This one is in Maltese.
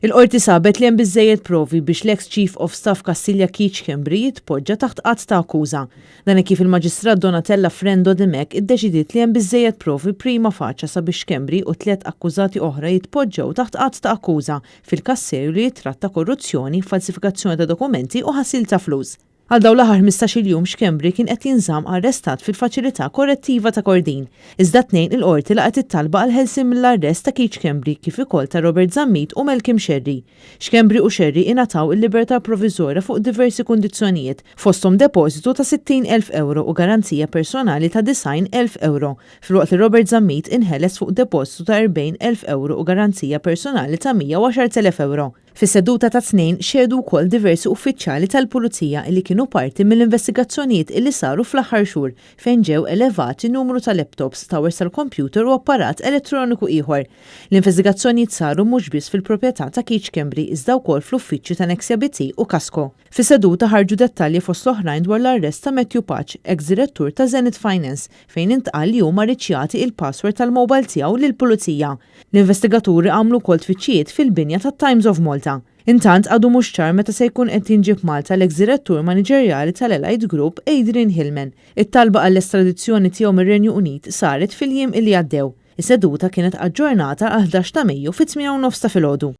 Il-Qorti sabet li hemm biżżejjed provi biex l-eks Chief of Staff Kastilja Keith Schembri jitpoġġa taħt att ta' akkuża. Dan hekk kif il-Maġistrat Donatella Frendo Dimech iddeċidiet li hemm biżżejjed provi prima facie sabiex Schembri u tliet akkużati oħra jitpoġġew taħt att ta' akkuża fil-każ serju li jittratta korruzzjoni, falsifikazzjoni ta' dokumenti u ħasil ta' flus. Għal dawn l-aħħar 15-il jum Schembri kien qed jinżamm arrestat fil-Faċilità Korrettiva ta' Kordin. Iżda t-Tnejn il-Qorti laqgħet it-talba għall-ħelsien mill-arrest ta' Keith Schembri kif ukoll ta' Robert Zammit u Malcolm Scerri. Schembri u Scerri ingħataw il-libertà proviżorja fuq diversi kundizzjonijiet, fosthom depożitu ta' 60,000 ewro u garanzija personali ta' 90,000 ewro, filwaqt li Robert Zammit inħeles fuq depożitu ta' 40,000 ewro u garanzija personali ta' 110,000 ewro. Fis-seduta tat-Tnejn xehdu wkoll diversi uffiċjali tal-Pulizija li kienu parti mill-investigazzjonijiet illi saru fl-aħħar xhur fejn ġew elevati numru ta' laptops, towers tal-kompjuter u apparat elettroniku ieħor. L-investigazzjonijiet saru mhux biss fil-proprjetà ta' Keith Schembri iżda wkoll fl-uffiċċju ta' Nexia BT u Kasco. Fis-seduta ħarġu dettalji fost l-oħrajn dwar l-arrest ta' Matthew Pace, eks direttur ta' Zenith Finance, fejn intqal li hu ma riedx jagħti il-password tal-mobile tiegħu lill-Pulizija. L-investigaturi għamlu wkoll tfittxijiet fil-binja tat-Times of Malta. Intant għadu mhux ċar meta se jkun qed jinġieb Malta l-eks direttur maniġerjali tal-Allied Group Adrian Hillman. It-talba għall-estradizzjoni tiegħu mir-Renju Unit saret fil-jiem illi għaddew. Is-seduta kienet aġġornata għall-11 ta' Mejju fit-8 u nofs ta' filgħodu.